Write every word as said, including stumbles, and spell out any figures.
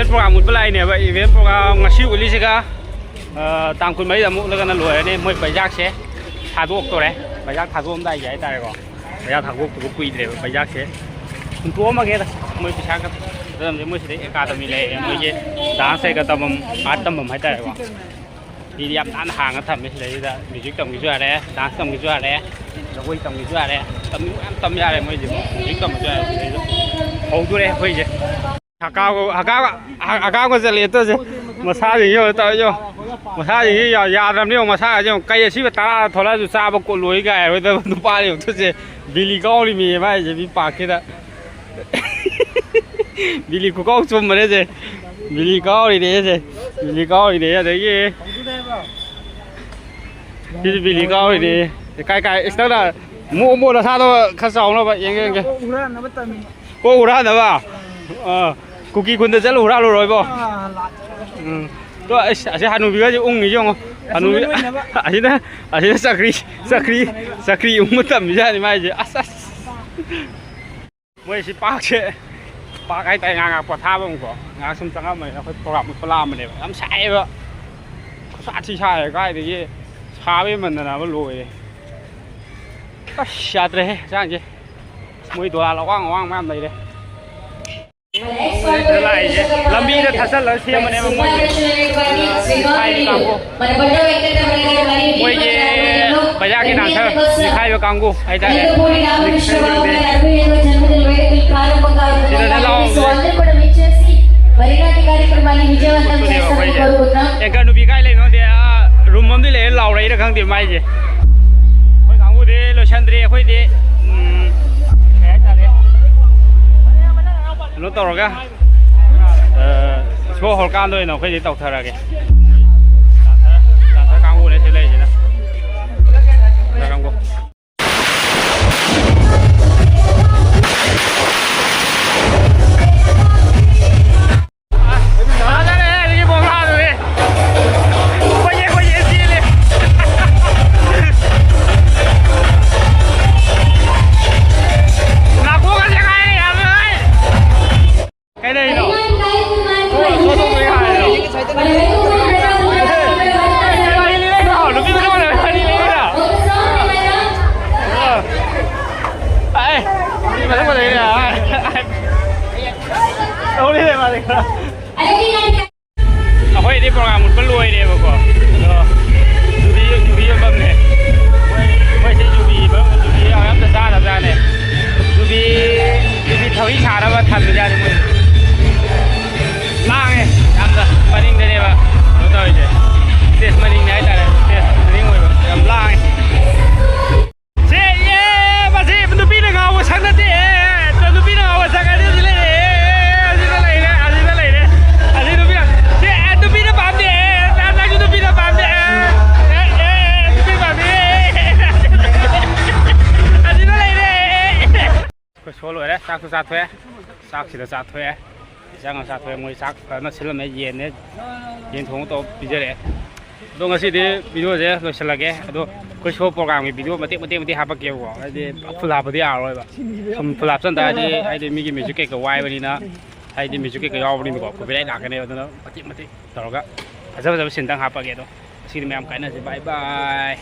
Programme ꯎꯠꯄ ꯂꯥꯛꯏꯅꯦꯕ꯫ Event programme ꯉꯁꯤ ꯎꯠꯂꯤꯁꯤꯒ, ꯑ, ꯇꯥꯡ ꯀꯨꯟꯃꯔꯤꯗ ꯑꯃꯨꯛ ꯎꯠꯂꯒꯅ ꯂꯣꯏꯔꯅꯤ꯫ ꯃꯣꯏ ꯄꯩꯖꯥꯛꯁꯦ ꯊꯥꯗꯣꯛꯇꯣꯔꯦ꯫ ꯄꯩꯖꯥꯛ ꯊꯥꯗꯣꯛꯑꯝꯗꯥꯏꯒꯤ ꯍꯥꯏꯇꯥꯔꯦꯀꯣ, ꯄꯩꯖꯥꯛ ꯊꯥꯗꯣꯛꯇꯕ ꯀꯨꯏꯗ꯭ꯔꯦꯕ꯫ ꯄꯩꯖꯥꯛꯁꯦ ꯍꯨꯟꯇꯣꯛꯑꯝꯃꯒꯦꯗ꯫ ꯃꯣꯏ ꯄꯩꯁꯥ ꯈꯔ ꯊꯥꯗꯔꯝꯁꯦ꯫ ꯃꯣꯏ ꯁꯤꯗꯩ ꯑꯦꯀꯥꯗꯃꯤ ꯂꯩꯔꯦ, ꯃꯣꯏꯒꯤ ꯗꯥꯟꯁ ꯀꯩꯀꯥ ꯇꯝꯐꯝ, ꯑꯥꯔꯠ ꯇꯝꯐꯝ ꯍꯥꯏꯇꯥꯔꯦꯀꯣ꯫ ꯃꯤꯗꯤ ꯌꯥꯝ ꯅꯥꯟꯅ ꯍꯥꯡꯉ ꯊꯝꯃꯦ꯫ ꯁꯤꯗꯩꯁꯤꯗ ꯃ꯭ꯌꯨꯖꯤꯛ ꯇꯝꯒꯦꯁꯨ ꯌꯥꯔꯦ, ꯗꯥꯟꯁ ꯇꯝꯒꯦꯁꯨ ꯌꯥꯔꯦ, ꯖꯒꯣꯏ ꯇꯝꯒꯦꯁꯨ ꯌꯥꯔꯦ, ꯇꯝꯅꯤꯡꯕ ꯌꯥꯝ ꯇꯝ ꯌꯥꯔꯦ꯫ ꯃꯣꯏꯁꯦ ꯃ꯭ꯌꯨꯖꯤꯛ ꯇꯝꯕꯁꯨ ꯌꯥꯔꯦ꯫ ꯁꯤꯗꯩꯗ ꯍꯧꯗꯣꯔꯦ ꯑꯩꯈꯣꯏꯁꯦ꯫ ꯍꯀꯥꯒ ꯍꯀꯥꯒ ꯍꯀꯥꯒ ꯆꯠꯂꯦ ꯇꯧꯁꯦ꯫ ꯃꯁꯥꯁꯤꯡꯁꯦ ꯌꯦꯡꯉꯣ ꯇꯧꯔꯤꯁꯦ ꯌꯦꯡꯉꯣ꯫ ꯃꯁꯥꯁꯤꯡꯁꯦ ꯌꯥ- ꯌꯥꯗ꯭ꯔꯕꯅꯤ ꯌꯦꯡꯉꯣ꯫ ꯃꯁꯥꯁꯦ ꯌꯦꯡꯉꯣ꯫ ꯀꯩ ꯑꯁꯤꯕ ꯇꯔꯥ ꯊꯣꯛꯂꯛꯑꯁꯨ ꯆꯥꯕ ꯀꯣꯠꯂꯣꯏ ꯀꯥꯏ ꯍꯥꯏꯔꯣꯏꯗꯕ ꯅꯨꯄꯥꯅꯤ ꯌꯦꯡꯉꯣ ꯇꯧꯁꯦ꯫ ꯕꯤꯂꯤ ꯀꯥꯎꯔꯤꯃꯤ ꯃꯥꯏꯁꯦ ꯃꯤ ꯄꯥꯛꯁꯤꯗ꯫ ꯕꯤꯂꯤ ꯈꯨꯀꯥꯎ ꯆꯨꯝꯕꯅꯦꯁꯦ꯫ ꯕꯤꯂꯤ ꯀꯥꯎꯔꯤꯅꯦꯁꯦ꯫ ꯕꯤꯂꯤ ꯀꯥꯎꯔꯤꯅꯦ꯫ ꯑꯗꯒꯤ ꯁꯤꯁꯨ ꯕꯤꯂꯤ ꯀꯥꯎꯔꯤꯅꯦ꯫ ꯀꯥꯏ ꯀꯥꯏ ꯏꯁꯇꯔꯗ ꯃꯣ ꯃꯣ ꯅꯁꯥꯗꯣ ꯈꯔ ꯆꯥꯎꯅꯕ ꯌꯦꯡꯒꯦ ꯌꯦꯡꯒꯦ꯫ ꯑꯣꯛ ꯍꯨꯔꯥꯟꯅꯕ꯫ ꯑꯥ, ꯀꯨꯀꯤ ꯈꯨꯟꯗ ꯆꯠꯂꯨ ꯍꯨꯔꯥꯜꯂꯨꯔꯣꯏꯕꯣ꯫ ꯎꯝ꯫ ꯇꯣ, ꯑꯁ, ꯑꯁꯤ ꯍꯅꯨꯕꯤꯒꯁꯦ ꯎꯪꯉꯤ ꯌꯦꯡꯉꯣ꯫ ꯍꯅꯨꯕꯤ ꯑꯁꯤꯅ, ꯑꯁꯤꯅ ꯆꯀ꯭ꯔꯤ, ꯆꯀ꯭ꯔꯤ, ꯆꯀ꯭ꯔꯤ ꯎꯪꯕ ꯇꯝꯃꯤꯖꯥꯠꯅꯤ ꯃꯥꯏꯁꯦ꯫ ꯑꯁ, ꯑꯁ꯫ ꯃꯣꯏ ꯁꯤ ꯄꯥꯛꯁꯦ, ꯄꯥꯛ ꯍꯥꯏꯇꯥꯔꯦ, ꯉꯥꯏꯍꯥꯛ ꯉꯥꯏꯍꯥꯛ ꯄꯣꯊꯥꯐꯝꯀꯣ꯫ ꯉꯥꯏꯍꯥꯛ ꯁꯨꯝ ꯆꯪꯉꯝꯕꯅꯦ, ꯑꯩꯈꯣꯏ ꯄ꯭ꯔꯣꯒ꯭ꯔꯥꯝ ꯎꯠꯄ ꯂꯥꯛꯑꯝꯕꯅꯦꯕ꯫ ꯌꯥꯝ ꯁꯥꯏꯌꯦꯕ, ꯈꯨꯠꯁꯥ ꯊꯤ ꯁꯥꯏꯌꯦ ꯀꯥꯏꯗꯒꯤ꯫ ꯁꯥꯕ ꯍꯦꯟꯃꯟꯗꯅꯕ ꯂꯣꯏꯔꯦ꯫ ꯑꯁ, ꯌꯥꯗ꯭ꯔꯦꯍꯦ ꯍꯛꯆꯥꯡꯁꯦ꯫ ꯃꯣꯏ ꯗꯣꯂꯥꯟ ꯑꯋꯥꯡ ꯑꯋꯥꯡ ꯃꯌꯥꯝ ꯂꯩꯔꯦ꯫ ꯁꯤꯗ ꯂꯥꯛꯏꯁꯦ ꯂꯝꯕꯤꯗ ꯊꯠꯆꯜꯂꯒ ꯁꯦꯝꯕꯅꯦꯕ ꯃꯣꯏꯒꯤ, ꯑ, ꯅꯤꯈꯥꯏꯕꯤ ꯀꯥꯡꯕꯨ꯫ ꯃꯣꯏꯒꯤ ꯕꯖꯥꯔꯒꯤ ꯗꯥꯟꯁꯔ ꯅꯤꯈꯥꯏꯕ ꯀꯥꯡꯕꯨ ꯍꯥꯏꯇꯥꯔꯦ꯫ ꯁꯤꯗꯅꯦ ꯂꯥꯎꯕꯁꯦ꯫ ꯎꯠꯇꯨꯅꯦꯕ ꯑꯩꯈꯣꯏꯁꯦ꯫ ꯑꯦꯡꯀꯔ ꯅꯨꯄꯤ ꯀꯥꯏ ꯂꯩꯅꯣ ꯈꯪꯗꯦ, ꯑꯥ, ꯔꯨꯝ ꯑꯃꯗꯤ ꯂꯩꯔꯦ, ꯂꯥꯎꯔꯛꯏꯔ ꯈꯪꯗꯦ ꯃꯥꯏꯁꯦ꯫ ꯑꯩꯈꯣꯏ ꯀꯥꯡꯕꯨꯗꯤ ꯂꯣꯏꯁꯟꯗ꯭ꯔꯤ꯫ ꯑꯩꯈꯣꯏꯗꯤ, ꯎꯝ, ꯀꯩ ꯍꯥꯏꯇꯥꯔꯦ, ꯀꯩꯅꯣ ꯇꯧꯔꯒ, ꯑ, ꯁꯣ ꯍꯧꯔꯀꯥꯟꯗ ꯑꯣꯏꯅ ꯑꯩꯈꯣꯏꯗꯤ ꯇꯧꯊꯔꯒꯦ꯫ ꯗꯥꯟꯁꯔ, ꯗꯥꯟꯁꯔ ꯀꯥꯡꯕꯨꯅꯦ ꯁꯤ ꯂꯩꯔꯤꯁꯤꯅ꯫ ꯗꯥꯟꯁꯔ ꯀꯥꯡꯕꯨ꯫ ꯐꯖꯔꯦꯍꯦ, ꯑꯗꯨꯒꯤ ꯕꯣꯝꯂꯥꯗꯨꯗꯤ꯫ ꯀꯣꯏꯆꯦꯟ ꯀꯣꯏꯆꯦꯟ ꯆꯦꯜꯂꯦ꯫ ꯅꯥꯀꯣꯡꯒꯁꯦ ꯀꯥꯏꯔꯦ ꯌꯥꯝꯅ꯫ ꯀꯩꯗꯧꯔꯤꯅꯣ? ꯑꯩꯈꯣꯏꯗꯤ ꯄ꯭ꯔꯣꯒ꯭ꯔꯥꯝ ꯎꯠꯄ ꯂꯣꯏꯔꯦꯕꯀꯣ꯫ ꯑꯗꯣ ꯌꯨꯕꯤ, ꯌꯨꯕꯤ ꯌꯣꯟꯐꯝꯅꯦ꯫ ꯃꯣꯏ, ꯃꯣꯏꯁꯦ ꯌꯨꯕꯤ ꯌꯣꯟꯐꯝ, ꯌꯨꯕꯤ ꯌꯥꯝ ꯌꯥꯝꯅ ꯆꯥꯅꯕꯖꯥꯠꯅꯦ꯫ ꯌꯨꯕꯤ, ꯌꯨꯕꯤ ꯊꯧꯔꯤ ꯁꯥꯅꯕ ꯊꯝꯃꯤꯖꯥꯠꯅꯤ ꯃꯣꯏ꯫ ꯂꯥꯡꯉꯦ ꯌꯥꯝꯅ꯫ ꯃꯅꯤꯡꯗꯅꯦꯕ ꯀꯩꯅꯣ ꯇꯧꯔꯤꯁꯦ꯫ ꯁ꯭ꯇꯦꯖ ꯃꯅꯤꯡꯅꯦ ꯍꯥꯏꯇꯥꯔꯦ꯫ ꯁ꯭ꯇꯦꯖ ꯃꯅꯤꯡ ꯑꯣꯏꯕ ꯌꯥꯝ ꯂꯥꯡꯉꯦ꯫ ꯁꯦ, ꯌꯦ! ꯃꯁꯤ ꯅꯨꯄꯤꯅ ꯉꯥꯎꯕ ꯁꯛ ꯅꯠꯇꯦ꯫ ꯅꯨꯄꯤꯅ ꯉꯥꯎꯕ ꯁꯛ ꯍꯥꯏꯗꯤ ꯍꯧꯖꯤꯛ ꯂꯩꯔꯦ꯫ ꯑꯁꯤꯗ ꯂꯩꯔꯦ, ꯑꯁꯤꯗ ꯂꯩꯔꯦ꯫ ꯑꯁꯤ ꯅꯨꯄꯤꯅ, ꯁꯦ, ꯑꯦ, ꯅꯨꯄꯤꯅ ꯄꯥꯝꯗꯦ꯫ ꯑꯦ, ꯅꯪꯁꯨ ꯅꯨꯄꯤꯅ ꯄꯥꯝꯗꯦ꯫ ꯑꯦ, ꯑꯦ, ꯑꯦ, ꯅꯨꯄꯤ ꯄꯥꯝꯗꯦ꯫ ꯑꯁꯤꯗ ꯂꯩꯔꯦ꯫ ꯑꯩꯈꯣꯏ ꯁꯣ ꯂꯣꯏꯔꯦ, ꯆꯥꯛꯁꯨ ꯆꯥꯊꯣꯛꯑꯦ꯫ ꯆꯥꯛꯁꯤꯗ ꯆꯥꯊꯣꯛꯑꯦ꯫ ꯏꯟꯁꯥꯡ ꯑꯃ ꯆꯥꯊꯣꯛꯑꯦ꯫ ꯃꯣꯏ ꯆꯥꯛ ꯐꯖꯅ ꯁꯤꯜꯂꯝꯃꯦ, ꯌꯦꯟꯅꯦ꯫ ꯌꯦꯟ ꯊꯣꯡꯕ ꯇꯧꯔ ꯄꯤꯖꯔꯛꯑꯦ꯫ ꯑꯗꯣ ꯉꯁꯤꯗꯤ ꯚꯤꯗꯤꯑꯣꯁꯦ ꯂꯣꯏꯁꯤꯜꯂꯒꯦ꯫ ꯑꯗꯣ ꯑꯩꯈꯣꯏ ꯁꯣ ꯄ꯭ꯔꯣꯒ꯭ꯔꯥꯝꯒꯤ ꯚꯤꯗꯤꯑꯣ ꯃꯇꯦꯛ ꯃꯇꯦꯛ ꯃꯇꯦꯛ ꯍꯥꯞꯄꯛꯀꯦꯕꯀꯣ꯫ ꯍꯥꯏꯗꯤ ꯐꯨꯜ ꯍꯥꯞꯄꯗꯤ ꯌꯥꯔꯔꯣꯏꯕ꯫ ꯁꯨꯝ ꯐꯨꯜ ꯍꯥꯞꯆꯟ ꯇꯥꯔꯗꯤ, ꯍꯥꯏꯗꯤ ꯃꯤꯒꯤ ꯃ꯭ꯌꯨꯖꯤꯛ ꯀꯩꯀꯩ ꯋꯥꯏꯕꯅꯤꯅ, ꯍꯥꯏꯗꯤ ꯃ꯭ꯌꯨꯖꯤꯛ ꯀꯩꯀꯩ ꯌꯥꯎꯕꯅꯤꯅꯀꯣ, ꯀꯣꯄꯤꯔꯥꯏꯠ ꯂꯥꯛꯀꯅꯦꯕ꯫ ꯑꯗꯨꯅ ꯃꯇꯦꯛ ꯃꯇꯦꯛ ꯇꯧꯔꯒ ꯐꯖ ꯐꯖꯕ ꯁꯤꯟꯗꯪ ꯍꯥꯞꯄꯛꯀꯦ꯫ ꯑꯗꯣ ꯉꯁꯤꯗꯤ ꯃꯌꯥꯝ ꯀꯥꯏꯅꯁꯤ꯫ ꯕꯥꯏ ꯕꯥꯏ꯫